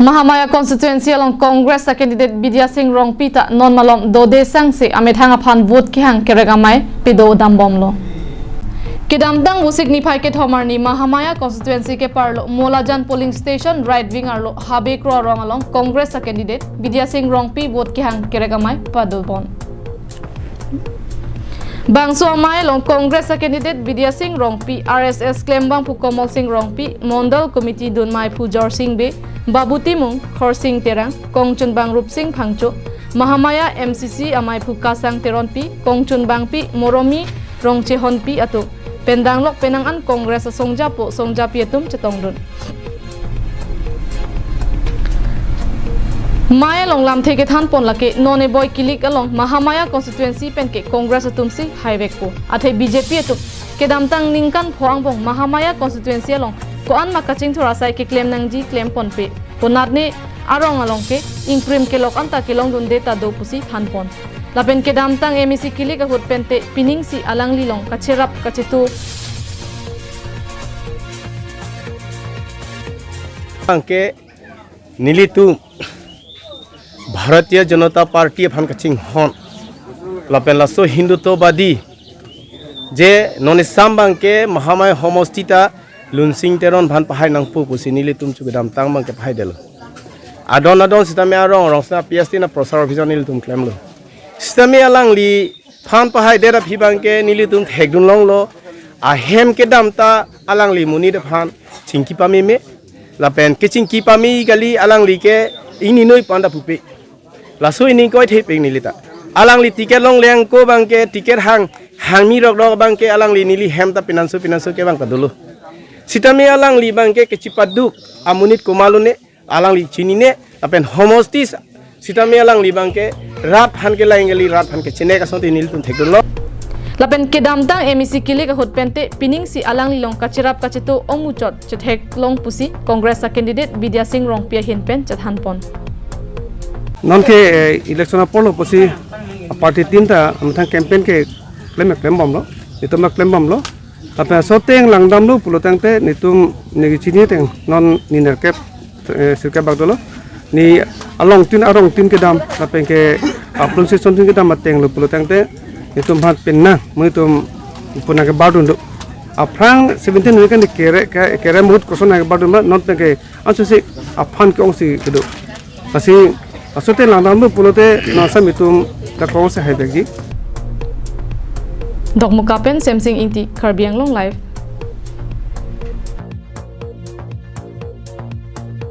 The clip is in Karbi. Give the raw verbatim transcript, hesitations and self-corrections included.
Mahamaya constituency along Congress a candidate Bidya Sing Rongpi ta non malom dode sangse amethang aphan vote kehang kerek amei pado dambomlo. Kedamtang Vosik niphai kethom arni Mahamaya constituency keparlo Molajan polling station right wing arlo Habe Kro arong along Congress a candidate Bidya Sing Rongpi vote kehang kerek amei padobom. Bangso amei along Congress a candidate Bidya Sing Rongpi, R S S klembangphu Komol Sing Rongpi, Mondal Committee dunmeiphu Jorsing Bey, Babu Timung, Khorsing Terang, kongchunbang Rupsing Phangcho, Mahamaya M C C ameiphu Kasang Teronpi, kongchunbangpi Moromi Rongchehonpi atum pen danglok penang an Congress asongjapo songjapi atum chetongdun. Mei along lamthe kethanpon lake non eboi kilik along Mahamaya constituency penke Congress atumsi haivekpo. Athe B J P atum kedamtang ningkan pho angbong Mahamaya constituency along ko-an ma kachingthur asai keklem nangji klemponpe. Konatne arong along ke ingkrim kelok anta kelongdunde ta do pusi thanpon. Lapen kedamtang M E C kilik ahut pente piningsi alanglilong kacherap kachetu Anke nelitum Bharatiya Janata Party aphan kachinghon lapen laso Hindutvabadi je non isam abangke Mahamaya homosti ta Lunsing Teron aphan pahai nangpo pusi nelitum chu kedamtang abangke pahaidetlo. Adon adon sitame arong arong sina P S T na prosar abhijan nelitum klemlo. Sitame alangliphan pahaidet aphi abangke nelitum thekdunlonglo. Ahem kedam ta alangli monit aphan chingki pameme. Lapen kechingki pame kali, alangli ke ingni noi panda pupe. Laso ingni koi thepik nelita. Alangli ticket longle angko abangke ticket hang hangmi rokdok abangke alangli neli hem ta pinanso pinanso ke abang ta dolo. Sitame alangli abangke kechipaduk amonit komalone alangli chinine lapen homosti sitame alangli abangke rat aphan ke lain kali, rat aphan ke chinek asonte nelitum thekdunlo. Lapen kedamtang M E C kilik ahut pente piningsi alanglilong kacherap kachetu omuchot chetheklong pusi Congress a candidate Bidya Sing Rongpi ahin pen chethanpon. Non ke eh, election apor lo pusi party team ta amthang campaign ke klem klembomlo, itum ma klembomlo. Lapen aso ateng langdamlo pulo tangte netum negi chiniteng non nenerkep eh, sirkep bak dolo. Ne alongtin arongtin kedam lapen ke apron sison tin kedam atenglo pulo tangte netum hat penang, netum punang kebardun do. Aphrang seventeen ni kan kere ke kere muhut koson nang kebardun ma non pen ke ansusi aphan ke-ongsi kedo. Lasi aso ateng langdamlo pulote non asam itum ta kongsi haibekji. Dokmoka pen Semsing Ingti, Karbi Anglong Live.